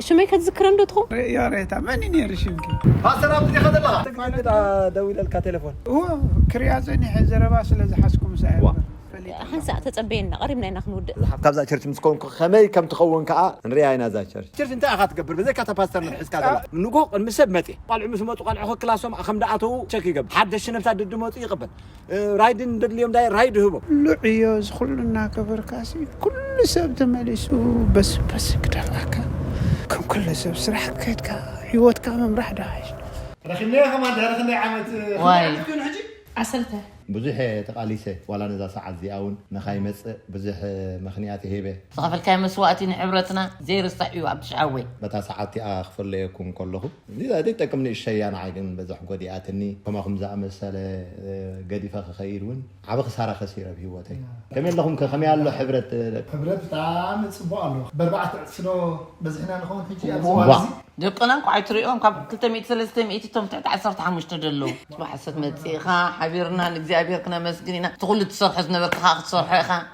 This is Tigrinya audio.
ሽመይ ከትዝክረ እንዶ ትኹም? ርእዮ ሬታ መን እዩ ነይሩ ሽምኪ? ፓስተር ኣብቲ ዲኻ ዘለኻ? ማለት ደዊለልካ ቴሌፎን። እዎ፣ ክሪኣ ጸኒሐ፣ ዘረባ ስለ ዝሓዝኩም ሰ ዋ። ሓንሳእ ተጸበየና፣ ቀሪብና ኢና ክንውድእ። ካብዛ ቸርች ምስ ኮንኩ ከመይ ከም ትኸውን ከዓ ንሪኣ ኢና እዛ ቸርች። ቸርች እንታይ ኢኻ ትገብር? በዘይካ እታ ፓስተር ንሕዝካ ዘላ ንጎ ቅድሚ ሰብ መጽ፣ ቆልዑ ምስ መጡ ቆልዑ ክላሶም ከም ደኣተዉ ቸክ ይገብር። ሓደሽ ነብሳ ድድመፁ ይቕበል። ራይድን ደድልዮም ዳይ ራይድ ህቦ። ልዕዮ ዝኩሉ እናገበርካ ሲ ኩሉ ሰብ ተመሊሱ በስበስ ክደፍኣካ፣ ከም ኩሉ ሰብ ስራሕ ከድካ ህይወትካ ምምራሕ ደሃሽ። ረኪብናዮ ከማን ድሕሪ ክንደይ ዓመት ዋይ። ሕጂ ዓሰርተ ብዙሕ ተቃሊሰ ዋላ ነዛ ሰዓት እዚኣ እውን ንካይመፅእ ብዙሕ ምክንያት ሄበ። ዝኸፈልካዮ መስዋእቲ ንሕብረትና ዘይርሳዕ እዩ ኣብ ትሽዓወይ። በታ ሰዓት እቲኣ ክፈለየኩም ከለኹ እዚኣ ዘይጠቅም ንእሸያ ንዓይ ግን በዝሕ ጎዲኣትኒ። ከማኹም ዝኣመሰለ ገዲፈ ክኸይድ እውን ዓብ ክሳራ ከሲረ ኣብ ህይወተይ። ከመይ ኣለኹም ከ ከመይ ኣሎ ሕብረት? ሕብረት ብጣዕሚ ፅቡቅ ኣሎ። በርባዕተ ዕፅፊ ዶ በዚሕና ንኸውን ሕጂ ኣብዚ ዋ። እዋን እዚ? ደቅና እንኳዕ ትሪኦም ካብ ክልተ ሚእቲ ሰለስተ ሚእቲ እቶም ትሕቲ ዓሰርተ ሓሙሽተ ደለዉ። ጽባሕ ሰት መጺእኻ ሓቢርና ንእግዚኣብሔር ክነመስግን ኢና። እቲ ኩሉ ትሰርሖ ዝነበርካ ከዓ ክትሰርሖ ኢኻ።